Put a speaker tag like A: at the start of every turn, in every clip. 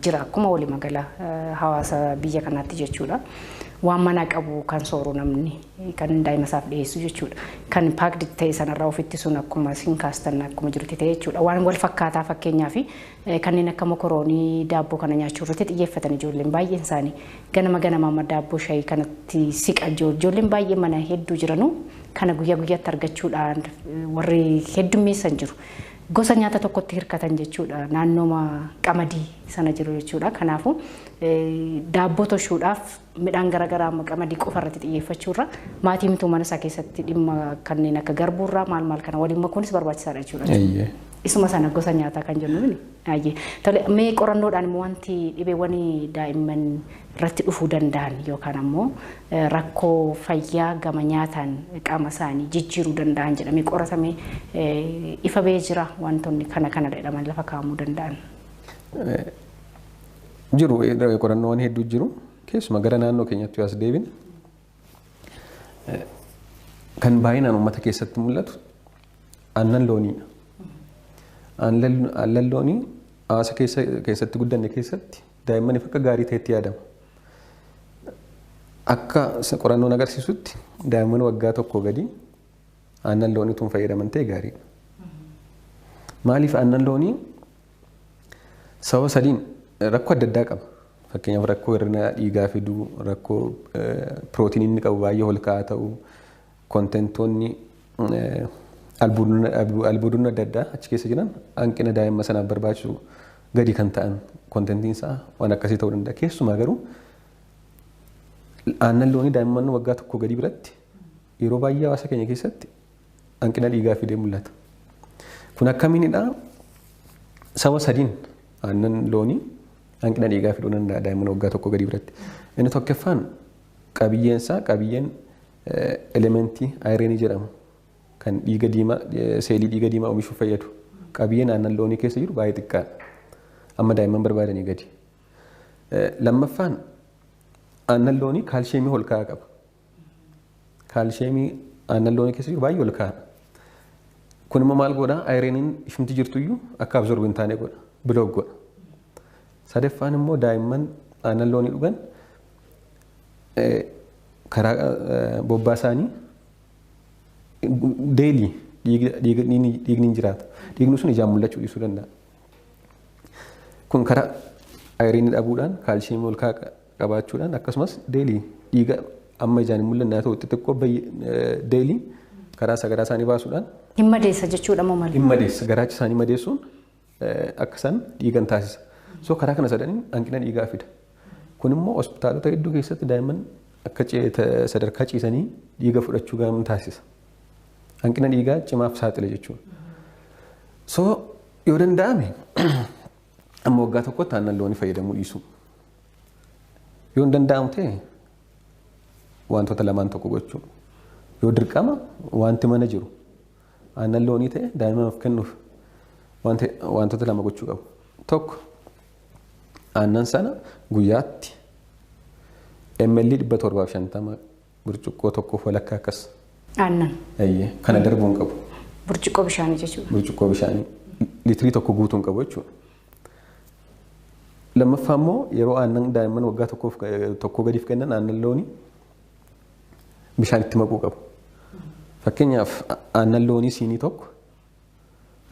A: Jira akkuma walii magaalaa hawaasa biyya kanaatti jechuudha. Waan mana qabu kan sooru namni kan daa'ima isaaf dhiyeessu jechuudha. Kan packed ta'e sanarraa ofitti sun akkuma isin kaastan akkuma jirutti ta'e jechuudha. Waan wal fakkaataa fakkeenyaa fi kanneen akka mokoroonii, daabboo kana nyaachuu irratti xiyyeeffatan ijoolleen baay'een isaanii ganama ganama amma daabboo shayii kanatti siqa. Ijoolleen baay'een mana hedduu jiranu kana guyyaa guyyaatti argachuudhaan warri heddummeessan jiru. Gosa nyaata tokkotti hirkatan jechuudha. Naannooma qamadii sana jiru jechuudha. Kanaafuu daabboo toshuudhaaf midhaan garaagaraa amma qamadii qofa irratti xiyyeeffachuurra maatii mituu mana isaa keessatti dhimma kanneen akka garbuurraa maal maal kana waliin makuunis barbaachisaadha jechuudha. Isuma sana gosa nyaataa kan jennu mini. Tole, mee qorannoodhaan immoo wanti dhibeewwan daa'imman irratti dhufuu danda'an yookaan ammoo rakkoo fayyaa gama nyaataan qaama isaanii jijjiiruu danda'an jedhamee qoratamee ifa ba'ee jira, wantoonni kana kana jedhaman lafa kaa'amuu danda'an?
B: Jiru, qorannoowwan hedduu jiru. Keessumaa gara naannoo keenyatti yoo as deebine, kan baay'inaan uummata keessatti mul'atu aannan looniidha. Aannan loonii hawaasa keessatti guddanne keessatti daa'immaniif akka gaarii ta'etti yaadama. Akka qorannoon agarsiisutti daa'imman waggaa 1 gadi aannan loonii tun fayyadaman ta'e gaariidha. Maaliif? Aannan loonii sababa sadiin rakkoo adda addaa qaba. Fakkeenyaaf rakkoo hir'ina dhiigaa fiduu, rakkoo pirootinii inni qabu baay'ee ol ka'aa ta'uu, contentoonni albuudonni adda addaa achi keessa jiran hanqina daa'imma sanaaf barbaachisu gadi kan ta'an contentiin isaa waan akkasii ta'uu danda'a. Keessumaa garuu aannan loonii daa'imman waggaa 1 gadi biratti yeroo baay'ee hawaasa keenya keessatti hanqina dhiigaa fidee mul'ata. Kun akkamiinidhaa? Sababa sadiin aannan loonii hanqina dhiigaa fiduu danda'a daa'imman waggaa 1 gadi biratti. Inni tokkoffaan qabiyyeen isaa, qabiyyeen elementii ironii jedhamu kan dhiiga diimaa, seelii dhiiga diimaa oomishuuf fayyadu, qabiyyeen aannan loonii keessa jiru baay'ee xiqqaadha. Amma daa'imman barbaadanii gadi. Lammaffaan aannan loonii kaalsheemii ol ka'aa qaba. Kaalsheemii aannan loonii keessa jiru baay'ee ol ka'aadha. Kun immoo maal godhaa? Ironiin ishumti jirtuyyuu akka absorb hin taane godha. Block godha. Sadaffaan immoo daa'imman aannan loonii dhugan karaa bobbaa isaanii daily dhiigni hin jiraata. Dhiigni sun ijaan mul'achuu dhiisuu danda'a. Kun karaa ironii dhabuudhaan, kaalshiyeemii ol ka'aa qabaachuudhaan, akkasumas daily dhiiga amma ijaan hin mul'anne haa ta'u xixiqqoo daily karaa sagaraa isaanii baasuudhaan.
A: Hin madeessa jechuudha moo maali?
B: Hin madeessa. Garaacha isaanii madeessuun akka isaan dhiigan taasisa. So karaa kana sadaniin hanqina dhiigaa fida. Kun immoo hospitaalota hedduu keessatti daa'imman akka sadarkaa ciisanii dhiiga fudhachuu gaaman taasisa. Hanqina dhiigaa cimaaf saaxile jechuudha. So yoo danda'ame amma waggaa 1tti aannan loonii fayyadamuu dhiisu. Yoo hin danda'amu ta'e wantoota lamaan tokko gochuu. Yoo dirqama wanti mana jiru aannan loonii ta'e daa'immaaf kennuuf wantoota lama gochuu qabu. Tokko, aannan sana guyyaatti ml 750, burcuqqoo tokkoof walakkaa akkas.
A: Aannan.
B: Kana darbuu hin qabu.
A: Burcuqqoo bishaanii jechuudha.
B: Burcuqqoo bishaanii liitirii 1 guutuu hin qabu jechuudha. Lammaffaa immoo yeroo aannan daa'imman waggaa 1 gadiif kennan aannan loonii bishaan itti makuu qabu. Fakkeenyaaf aannan loonii siinii 1,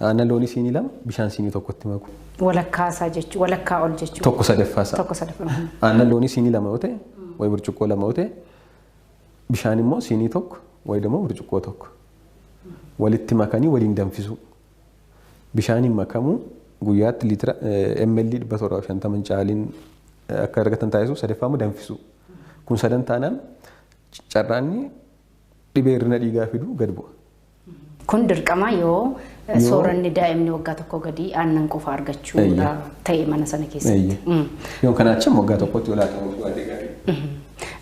B: aannan loonii siinii 2 bishaan siinii 1tti maku.
A: Walakkaa isaa jechuudha. Walakkaa ol jechuudha.
B: Tokko sadaffaa isaa.
A: Tokko sadaffaa.
B: Aannan loonii siinii 2 yoo ta'e wayi burcuqqoo 2 yoo ta'e, bishaan immoo siinii 1 wayi immoo burcuqqoo 1. Walitti makanii waliin danfisu. Bishaaniin makamuu guyyaatti liitira ml 750 caaliin akka argatan taasisu. Sadaffaa immoo danfisu. Kun sadan taanaan carraanni dhibee hir'ina dhiigaa fidu gad bu'a.
A: Kun dirqama yoo sooranni daa'imni waggaa 1 gadi aannan qofa argachuu ta'e mana sana keessatti.
B: Yoo kana achi waggaa 1tti yoo laatamu baay'ee gaarii.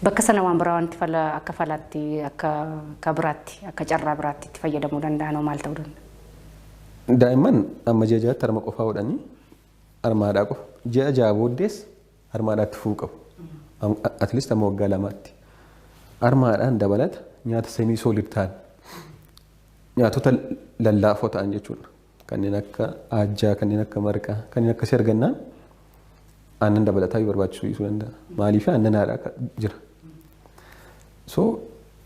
A: Bakka sana waan biraa wanti fala akka falaatti, akka biraatti, akka carraa biraatti itti fayyadamuu danda'an maal ta'uu danda'a?
B: Daa'imman amma ji'a 6tti harma qofaa hodhanii harma haadhaa qofa. Ji'a 6 booddees harma haadhaatti fufuu qabu. At least amma waggaa 2tti. Harma haadhaan dabalata nyaata semi solid ta'an, nyaatota lallaafoo ta'an jechuudha. Kanneen akka aajjaa, kanneen akka marqaa, kanneen akkasii argannaan Aannan dabalataa yoo barbaachisuu dhiisuu danda'a. Maaliif aannan haadhaa jira. So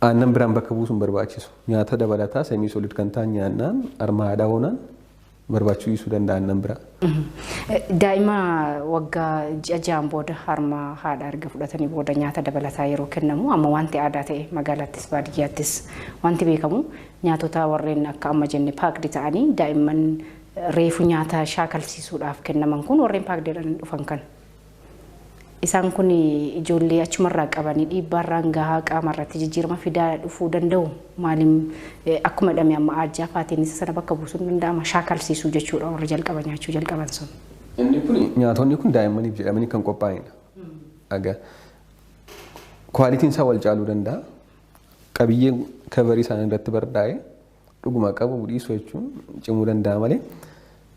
B: aannan biraan bakka buusuun barbaachisu. Nyaata dabalataa semi solid kan ta'an nyaannaan harma haadhaa hoonaan barbaachisuu dhiisuu danda'a aannan biraa.
A: Daa'ima waggaa ji'a ja'aan booda harma haadha erga fudhatanii booda nyaata dabalataa yeroo kennamu amma wanti aadaa ta'e magaalaattis baadiyyaattis wanti beekamu nyaatota warreen akka amma jenne packed ta'anii daa'imman reefu nyaata shaakalsiisuudhaaf kennaman kun warreen packediidhaan dhufan kan. Isaan kun ijoollee achumarraa qabanii dhiibbaarraan gahaa qaamarratti jijjiirama fidaa dhufuu danda'u. Maaliin akkuma jedhame amma aajjaa faatiin isa sana bakka buusuun danda'ama shaakalsiisuu jechuudha warra jalqaba nyaachuu jalqaban sun.
B: Inni kun nyaatonni kun daa'immaniif jedhamanii kan qophaa'anidha. Egaa qualityn isaa wal caaluu danda'a. Qabiyyeen coverii isaanii irratti barraa'ee dhuguma qabu dhiisuu jechuun cimuu danda'a malee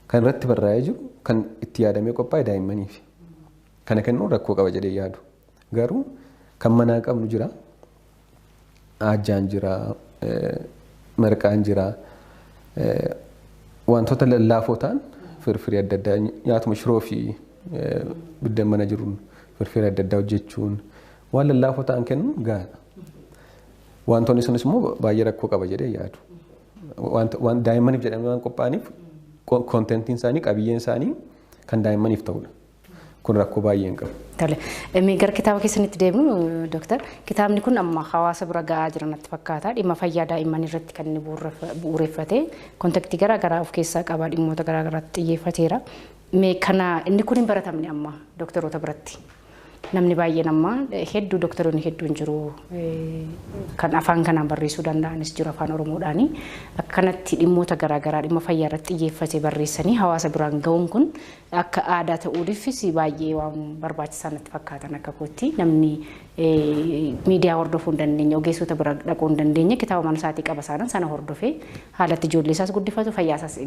B: kan irratti barraa'ee jiru kan itti yaadamee qophaa'e daa'immaniif. Kana kennuun rakkoo qaba jedhee yaadu. Garuu kan manaa qabnu jira. Aajjaan jira, marqaan jira. Wantoota lallaafoo ta'an firfirii adda addaa nyaatuma shiroo fi biddeen mana jiruun firfirii adda addaa hojjechuun waan lallaafoo ta'an kennuun gahaadha. Wantoonni sunis immoo baay'ee rakkoo qaba jedhee yaadu. Waan daa'immaniif jedhamee waan qophaa'aniif contentiin isaanii qabiyyeen isaanii kan daa'immaniif ta'udha. Kun rakkoo baay'ee hin qabu.
A: Tole, mee gara kitaaba keessanitti deemnu dooktar, kitaabni kun amma hawaasa bira gahaa jira natti fakkaata. Dhimma fayyaa daa'immanii irratti kan inni bu'uureffate, contextii garaa garaa of keessaa qaba, dhimmoota garaa garaatti xiyyeeffateera. Mee kana inni kun hin baratamne amma dooktaroota biratti. Namni baay'een amma hedduu dooktaroonni hedduun jiru kan afaan kanaan barreessuu danda'anis jiru afaan Oromoodhaani. Akkanatti dhimmoota garaa garaa dhimma fayyaa irratti xiyyeeffate barreessanii hawaasa biraan ga'uun kun akka aadaa ta'uudhaafis baay'ee waan barbaachisaa natti fakkaatan akka kootti namni miidiyaa hordofuu hin dandeenye ogeessota bira dhaquu hin dandeenye kitaaba mana isaatii qaba saanan sana hordofee haalatti ijoollee isaas guddifatu fayyaa isaas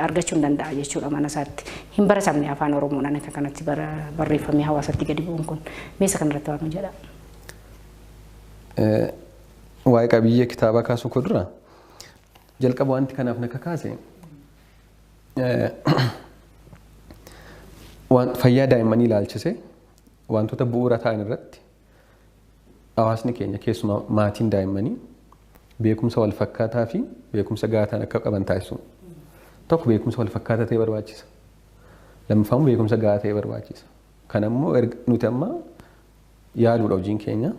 A: argachuu hin danda'a jechuudha mana isaatti. Hin baratamne afaan Oromoodhaan akka kanatti barreeffamee hawaasatti gadi bu'uun kun meesa kanarratti waan jedha.
B: Waa'ee qabiyyee kitaabaa kaasuu koo dura jalqaba wanti kanaaf na kakaase waan fayyaa daa'immanii ilaalchise wantoota bu'uura ta'an irratti hawaasni keenya keessumaa maatiin daa'immanii beekumsa wal fakkaataa fi beekumsa gahaa ta'an akka qaban taasisu. Tokko beekumsa wal fakkaataa ta'e barbaachisa. Lammaffaan beekumsa gahaa ta'e barbaachisa. Kan ammoo nuti amma yaaluudha hojiin keenya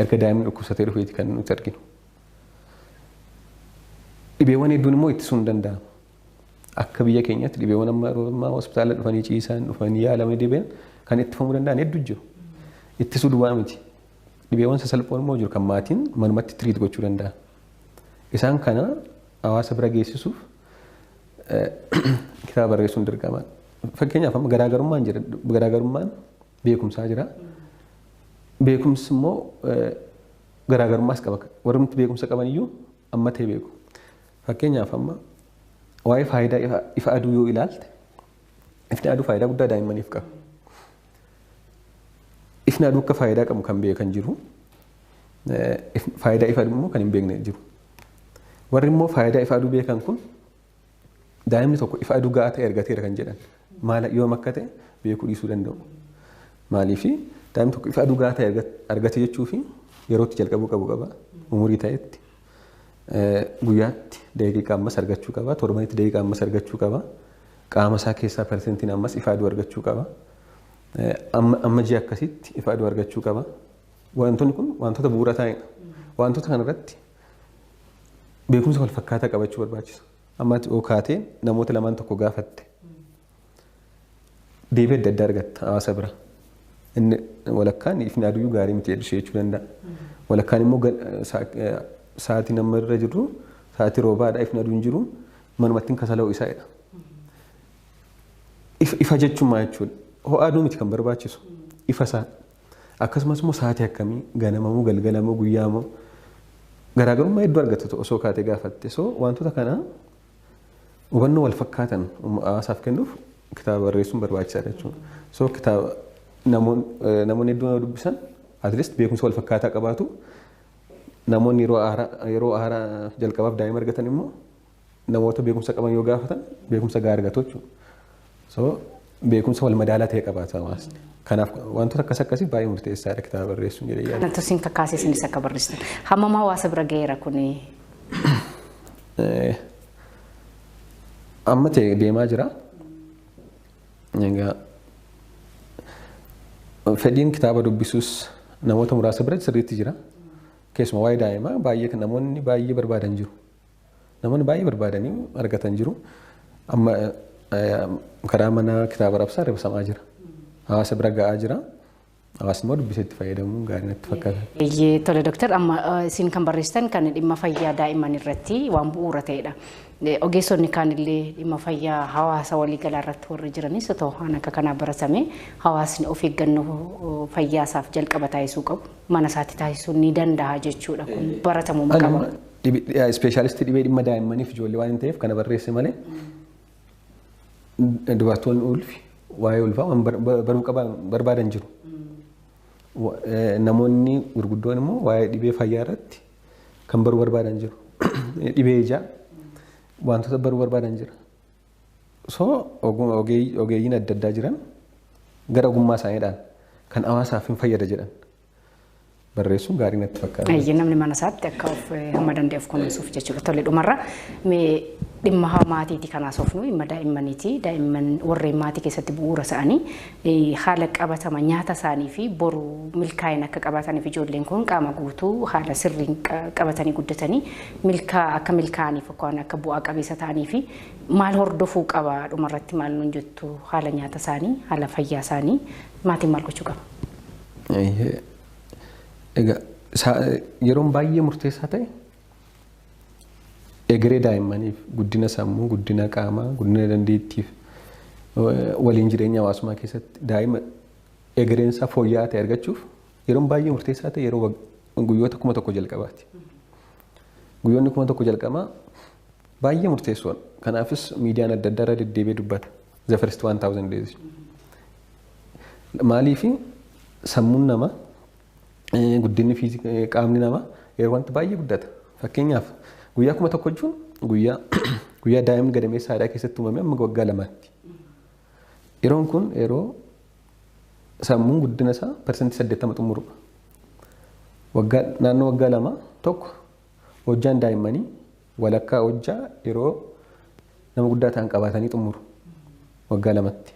B: erga daa'imni dhukkubsatee dhufeeti kan nuti arginu. Dhibeewwan hedduun immoo ittisuu hin danda'amu. Akka biyya keenyaatti dhibeewwan amma yeroo ammaa hospitaala dhufanii ciisan dhufanii yaalamanii deebi'an kan ittifamuu danda'an hedduu jiru. Ittisuu duwwaa miti. Dhibeewwan sasalphoon immoo jiru kan maatiin manumatti treat gochuu danda'a. Isaan kana hawaasa bira geessisuuf kitaaba barreessuun dirqama. Fakkeenyaaf amma garaagarummaan jira. Garaagarummaan beekumsaa jira. Beekumsi immoo garaagarummaas qaba. Warri nuti beekumsa qaban iyyuu amma ta'e beeku. Fakkeenyaaf amma waa'ee faayidaa ifa aduu yoo ilaalte ifni aduu faayidaa guddaa daa'immaniif qaba. Ifni aduu akka faayidaa qabu kan beekan jiru. Faayidaa ifa aduu immoo kan hin beekne jiru. Warri immoo faayidaa ifa aduu beekan kun daa'imni tokko ifa aduu gahaa ta'e argateera kan jedhan maal yoom akka ta'e beekuu dhiisuu danda'u. Maaliif daa'imni tokko ifa aduu gahaa ta'e argate jechuu fi yerootti jalqabuu qabu qaba umurii ta'etti guyyaatti daqiiqaa ammas argachuu qaba torbanitti daqiiqaa ammas argachuu qaba qaama isaa keessaa percentiin ammas ifa aduu argachuu qaba amma ji'a akkasitti ifa aduu argachuu qaba. Wantoonni kun wantoota bu'uura ta'anidha. Wantoota kanarratti beekumsa wal fakkaataa qabachuu barbaachisa. Amma ati kaatee namoota lamaan tokko gaafatte deebii adda addaa argatta hawaasa bira. Inni walakkaan ifni aduu gaarii miti jedhu jechuu danda'a. Walakkaan immoo sa'aatii nama irra jirru sa'aatii roobaadha ifni aduu hin jiru manumatti kasala ho'isaa jedha. Ifa jechuun maal jechuudha? Ho'a aduu miti kan barbaachisu ifa isaa. Akkasumas immoo sa'aatii akkamii ganamamoo galgalamoo guyyaamoo garaagarummaa hedduu argatta osoo kaatee gaafatte. So wantoota kana hubannoo wal fakkaatan hawaasaaf kennuuf kitaaba barreessuun barbaachisaadha jechuudha. So kitaaba namoonni hedduun yoo dubbisan at least beekumsa wal fakkaataa qabaatu. Namoonni yeroo haaraa jalqabaaf daa'ima argatan immoo namoota beekumsa qaban yoo gaafatan beekumsa gahaa argatu jechuudha. So Beekumsa wal madaalaa ta'e qabaata hawaasni. Kanaaf wantoota akkas akkasii baay'ee murteessaadha kitaaba barreessuun jedhee yaada.
A: Kanatu isin kakaasee isinis akka barreessitan. Hammam hawaasa bira ga'eera kuni?
B: Amma ta'e deemaa jira. Egaa fedhiin kitaaba dubbisuus namoota muraasa biratti sirriitti jira. Keessumaa waa'ee daa'imaa baay'ee namoonni baay'ee barbaadan jiru. Namoonni baay'ee barbaadanii argatan jiru. Amma karaa mana kitaaba raabsaa raabsamaa jira. Hawaasa bira ga'aa jira. Hawaasni immoo dubbisee itti fayyadamuun gaarii natti fakkaata.
A: Eeyyee tole dooktar, amma isin kan barreessitan kan dhimma fayyaa daa'imman irratti waan bu'uura ta'edha. Ogeessonni kaanillee dhimma fayyaa hawaasa waliigalaa irratti warri jiranis otoo waan akka kanaa baratame hawaasni of eeggannoo fayyaa isaaf jalqaba taasisuu qabu mana isaatti taasisuu ni danda'a jechuudha kun baratamuu qaba.
B: Ispeeshaalistii dhibee dhimma daa'immaniif ijoollee waan hin ta'eef kana barreesse malee dubartoonni ulfi waa'ee ulfaa waan baruu barbaadan jiru. Namoonni gurguddoon immoo waa'ee dhibee fayyaa irratti kan baruu barbaadan jiru. Dhibee ijaa wantoota baruu barbaadan jira. So ogeeyyiin adda addaa jiran gara ogummaa isaaniidhaan kan hawaasaaf hin fayyada jedhan barreessuun gaarii natti fakkaata.
A: Eeyyee namni mana isaatti akka of hamma danda'e of kunuunsuuf jechuudha. Tole dhumarra mee dhimma maatiiti kan haasofnu dhimma daa'immaniiti. Daa'imman warreen maatii keessatti bu'uura isaanii haala qabatama nyaata isaanii fi boru milkaa'ina akka qabaataniif ijoolleen kun qaama guutuu haala sirriin qabatanii guddatanii milkaa akka milkaa'aniif yookaan akka bu'aa qabeessa ta'anii fi maal hordofuu qaba dhumarratti maal nuun jettu haala nyaata isaanii haala fayyaa isaanii maatiin maal gochuu qaba?
B: Egaa yeroon baay'ee murteessaa ta'e egeree daa'immaniif guddina sammuu, guddina qaamaa, guddina dandeettiif waliin jireenya hawaasummaa keessatti daa'ima egereen isaa fooyya'aa ta'e argachuuf yeroon baay'ee murteessaa ta'e yeroo guyyoota 1000 jalqabaati. Guyyoonni 1000 jalqabaa baay'ee murteessoodha. Kanaafis miidiyaan adda addaa irra deddeebi'ee dubbata. The first 1000 days. Maaliif sammuun namaa guddinni qaamni namaa yeroo wanti baay'ee guddata. Fakkeenyaaf guyyaa 1000 jechuun guyyaa daa'imni gadameessa haadhaa keessatti uumame amma waggaa 2tti. Yeroon kun yeroo sammuun guddina isaa 80% xumurudha. Naannoo waggaa 2 tokko hojjaan daa'immanii walakkaa hojjaa yeroo nama guddaa ta'an qabaatanii xumuru waggaa 2tti.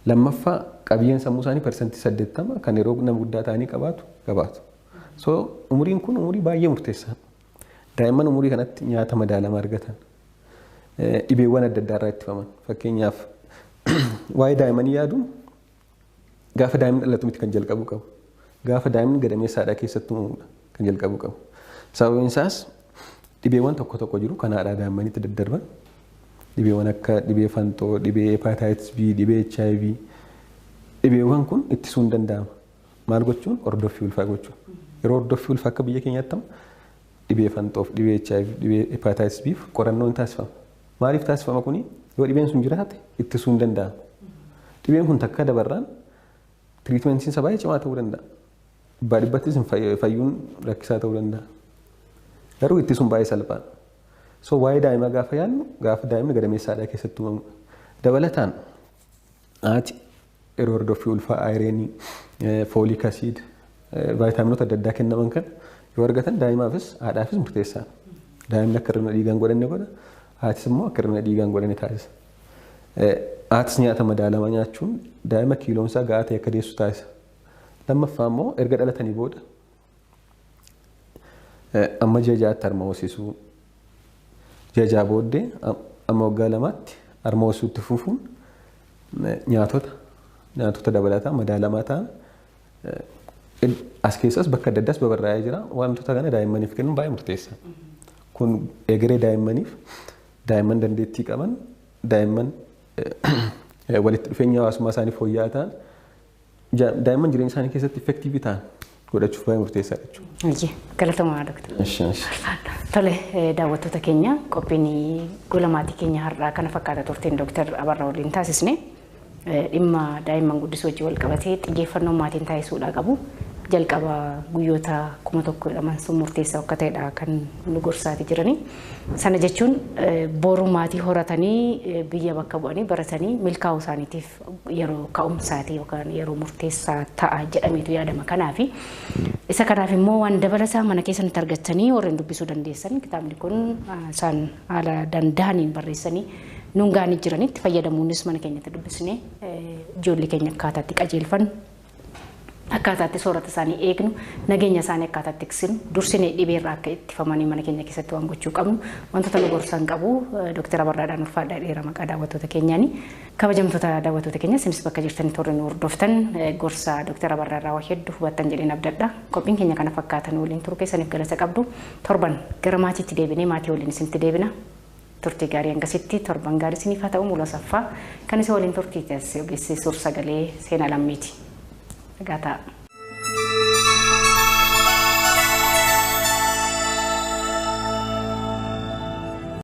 B: Lammaffaa qabiyyeen sammuu isaanii 80% kan yeroo nama guddaa ta'anii qabaatu. So umuriin kun umurii baay'ee murteessaadha. Daa'imman umurii kanatti nyaata madaalamaa argatan, dhibeewwan adda addaa irraa ittifaman. Fakkeenyaaf waa'ee daa'immanii yaaduun gaafa daa'imni dhalatu miti kan jalqabuu qabu. Gaafa daa'imni gadameessa haadhaa keessatti uumamudha kan jalqabuu qabu. Sababiin isaas dhibeewwan tokko tokko jiru kan haadhaa daa'immaniitti daddarban. Dhibeewwan akka dhibee fanxoo, dhibee hepatitis B, dhibee HIV. Dhibeewwan kun ittisuun danda'ama. Maal gochuun? Hordoffii ulfaa gochuun. Yeroo hordoffii ulfaa akka biyya keenyaatti dhibee fanxoof, dhibee HIV, dhibee hepatitis B qorannoon taasifama. Maaliif taasifama kuni? Yoo dhibeen sun jiraate ittisuun danda'ama. Dhibeen kun takka dabarraan tiriitmentiin isaa baay'ee cimaa ta'uu danda'a. 100% fayyuun rakkisaa ta'uu danda'a. Garuu ittisuun baay'ee salphaadha. So waa'ee daa'imaa gaafa yaadnu gaafa daa'imni gadameessa haadhaa keessatti uumamudha. Dabalataan haati yeroo hordoffii ulfaa ayireenii, fooliik asiid, vaayitaaminoota adda addaa kennaman kana yoo argatan daa'imaafis haadhaafis murteessaadha. Daa'imni akka hir'ina dhiigaa hin godhanne godha, haatis immoo akka hir'ina dhiigaa hin godhanne taasisa. Haatis nyaata madaalamaa nyaachuun daa'ima kiiloon isaa ga'aa ta'e akka deessu taasisa. Lammaffaa immoo erga dhalatanii booda amma ji'a 6tti harma hoosisuu, ji'a 6 booddee amma waggaa 2tti harma hoosisuutti fufuun nyaatota dabalataa madaalamaa ta'an as keessas bakka adda addaas babarraa'ee jira. Wantoota kana daa'immaniif kennuun baay'ee murteessaadha. Kun egeree daa'immaniif daa'imman dandeettii qaban, daa'imman walitti dhufeenya hawaasummaa isaanii fooyya'aa ta'an, daa'imman jireenya isaanii keessatti effektiivii ta'an godhachuuf baay'ee murteessaadha jechuudha.
A: Galatomaa dooktar. Tole daawwattoota keenya qophiin gola maatii keenya har'aa kana fakkaata turteen dooktar Abarraa waliin taasisne dhimma daa'imman guddisuu wajjin wal qabatee xiyyeeffannoo maatiin taasisuudhaa qabu. Jalqaba guyyoota 1000 jedhaman sun murteessaa akka ta'edha kan nu gorsaati jiranii. Sana jechuun boru maatii horatanii biyya bakka bu'anii baratanii milkaa'uu isaaniitiif yeroo ka'umsaati yookaan yeroo murteessaa ta'a jedhameetu yaadama. Kanaafi isa kanaaf immoo waan dabalataa mana keessanitti argattanii warreen dubbisuu dandeessan kitaabni kun isaan haala danda'aniin barreessanii nuun ga'anii jiranitti fayyadamuunis mana keenyatti dubbisnee ijoollee keenya akkaataatti qajeelfannu, akkaataatti soorata isaanii eegnu, nageenya isaanii akkaataatti tiksinu, dursinee dhibeerraa akka ittifamanii mana keenya keessatti waan gochuu qabnu wantoota nu gorsan qabu. Dooktar Abarraadhaan ulfaadhaa dheeraa maqaa daawwattoota keenyaani. Kabajamtoota daawwattoota keenya, isinis bakka jirtanii toorri nu hordoftan gorsa Dooktar Abarraarraa waa hedduu hubattan jedheen abdadha. Qophiin keenya kana fakkaatan waliin turuu keessaniif galata qabdu. Torban gara maatiitti deebinee maatii waliin isinitti deebina. Turtii gaarii hangasitti torban gaarii isiniif haa ta'u. Mula saffaa kan isa waliin turtii taasise ogeessi suur sagalee Seenaa Lammiiti. Nagaa ta'a.